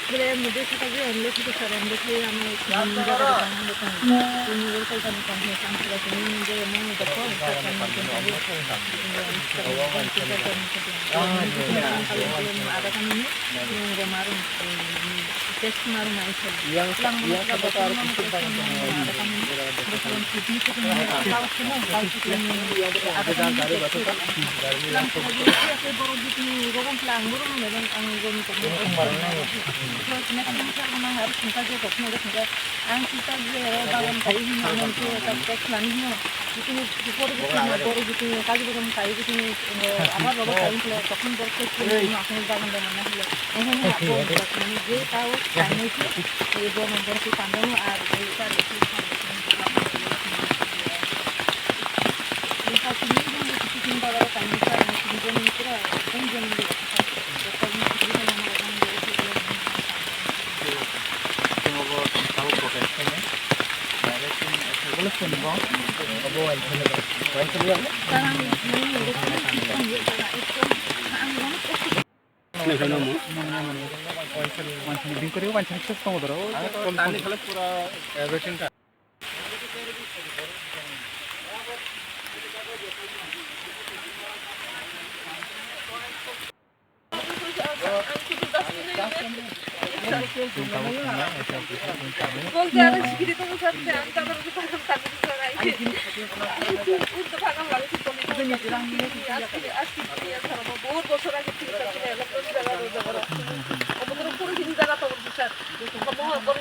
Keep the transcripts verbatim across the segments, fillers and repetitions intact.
Bele mode saka je amle saka sara amle khe ano jaga dang bo tong. Tini bo sai kami kami sam sila tini je mo ni dokho sa kami kami kami. Ada kami ni nung bo marum test marum ai sa. Yang yang kata kata harus ikut bangun. Ada kami ni. Ada kami ni. Borok bini rogong plang borok ni ang borok ni tongmani. Next time sa nang harus sungsa je kok nang sungsa. Ang sungsa je bagan kai hin nang ke tak tek nang hin. Bini before bini boro bini kaji boro kai bini apa boro kai hin tokon boro ke hin nang hin bagan de mana hin. Ini apa boro ni je tahu kai ni je boro boro ke pandang ar je ta.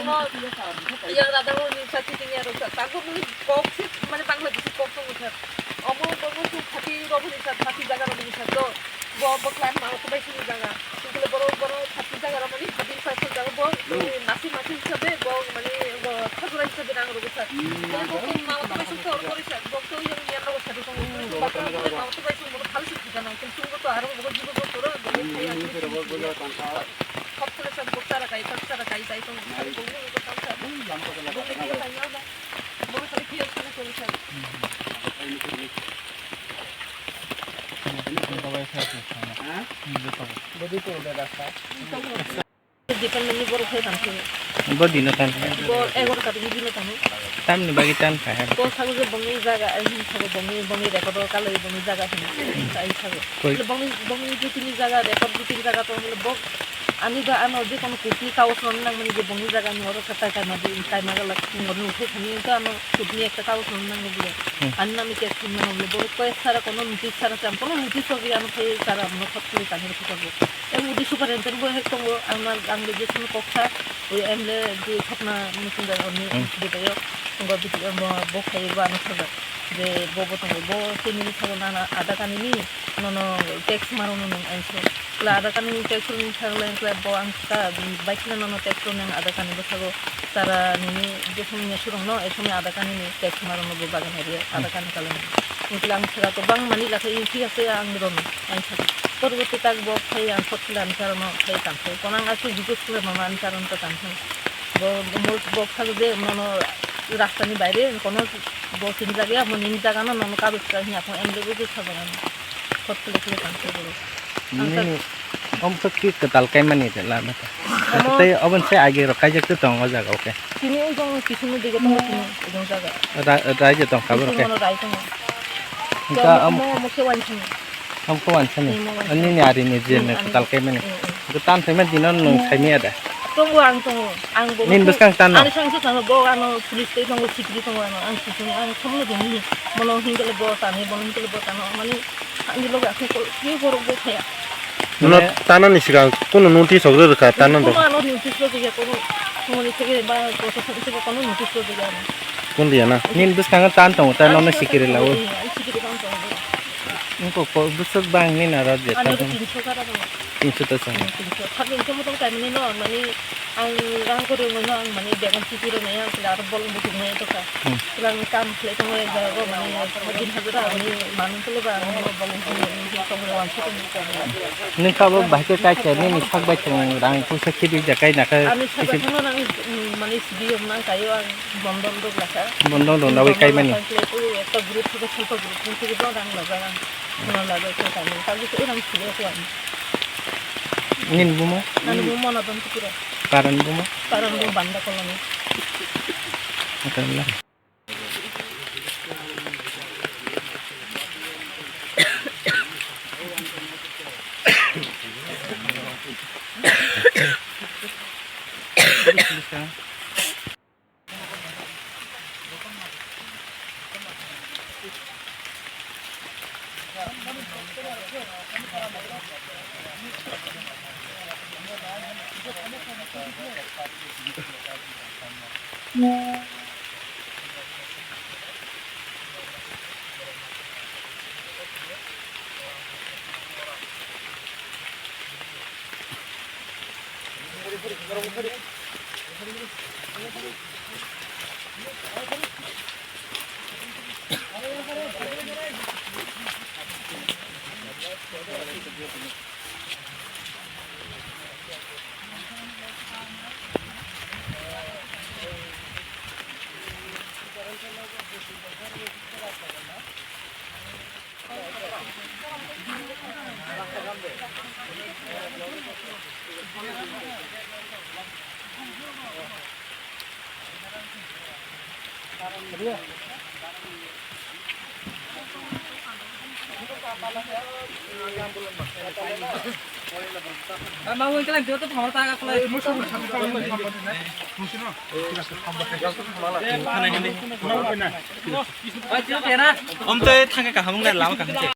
Yang rada ho ni sa chiting ya rok sa. Tago muni kok si mane Bangladeshi kok tong sa. Omo bomo su khati robo ni sa, khati jaga robo ni sa. Do bo bo clan ma ko bai sini jaga. Singkle boro boro khati jaga robo ni khati sa sa jaga bo mani masi masi hisabe bo mani bo khajura hisabe nang robo sa. Mane bo ma ko bai sini tor kori sa. Bo to yang yang robo sa do tong. Ba ko ma ko bai sini bo khali sini jaga nang. Kin sung bo to aro bo jibo bo koro bo ni khaya. Khop khole sa bo sara kai, khop sara kai, kai tong. Khali bo ni ko tong sa. Bo ni ko tong sa. Department ni borok hai tang khe. Bo dino tan. Bo egaroh tarik ni dino tamo. Tamni bagwi tan kha. Bo sago je bongni jaga, ai hin sago bongni, bongni record o kalai bongni jaga hin. Ai sago. Koi? Bongni, bongni jotoni jaga, record jotoni jaga tong bo. Ani ba ano je kono kopi kaos rok nang mani je bongni jaga ni oro kata kai ma di kai ma gala ngor ni uthai thani to ano sut ni ekta kaos rok nang bo. Hmm. Ani nami ke thum nang bo ko sara kono notice sara cham kono notice rok ya ano thai sara ano khot khuli tani rok thabo. Em udi superintendent bo hek tongo ang na ang le je kono koksa ui em le je thokna muchung da oni Hmm. bide yo ngo bide mo bo khai bo ano thabo. Je bo bo tongo bo tini thabo na na ada kani ni nono tax maro no nang ai so. Kla ada kani tax rok ni thang leng kla bo ang sa bai khna nono tax rok nang ada kani bwsago sara nini jesong ni surung no esong ni ada kani ni tax maro no bo bagan hari ada kani kala ni. Kla ang sara to bang mani la kha thik ase ang ro no ang sa. Porbotti tak bo khai ang sot kla ang sara no khai tang khai. Kono ang ase jigo kla mama ang sara no tang khai. Bo mo bo kha de nono rasta ni baire kono bo tin jaga ya mo nini jaga no nono kabis kla hina ko em de bo sa jaga no. Hot kle kle tang khe borok. Ang tak Nini omsok ki kwtal kaimani de lama ta. Omo Tei obon se agi rok kaijak te tong o jaga, oke. Tini ujung kisu no dige tongo tini ujung jaga. Ra-, raija tong kha borok Kisu ke. Mono rai tongo. Engka Omo, am-, omo, omo khe wansani. Am khe wansani. Nini wansani. Nini ari ni je Nini ne ani. Kwtal kaimani. Mm, mm. Kwtal kaimani dino nung saimi ada. Tongo ang tongo. Ang bo Nini bwskang tanno. Ani sang se tango bo ano police tei tongo sikri tongo ano ang kisu ang thomno dong ni. Mono hingkele bo tani, bono hingkele bo tano. Mani Ani loge asai ko, ye borok bo thaya. Mane Mane tana ni sigang kuno notice rok rwkha tana do. Kuno ano notice rok ya kuno, kuno ni theke ba proshashan theke kuno notice rok ya. Kun dia na? Nini bwskango tan tongo, tan nono sikiri lawo. Ai sikiri tan tongo. Nungko ko bwswk bang ni nara je Ani tan. Ro tinso kara tongo. Tinso ta sa. Tinso. Thap tinso mo tong tai mani no, mani Ang rang kwrwngwi no ang mani begon chiti rwnai ang kla aro bolong bo chuknai tokha. Hmm. Kla ang kam khlai tongo ek jaga o mani din hajora ang ni manung kle ba ang no bolong chuknai tong wansuk ni. Nung kha bo bahai khe kai khe nini sak bai thung rang puisa khibik ja kai na kha Ani sak bai kisi thangno nang, mm, mani sidi om nang kaio ang bondon rok lakha. Bondon rok nawi kai mani. Bondon lakha khlai twi ekta group theke self group theke bo rang laga ang. Rang laga khe kai mani. Kabi khe rang sidi ko ang. Nini bumo? Nani bumo na don tikira. Paran bumo? Paran bumo banda koloni. Makanla. Om tei thangkhe kaham wngnai lama kaham khe.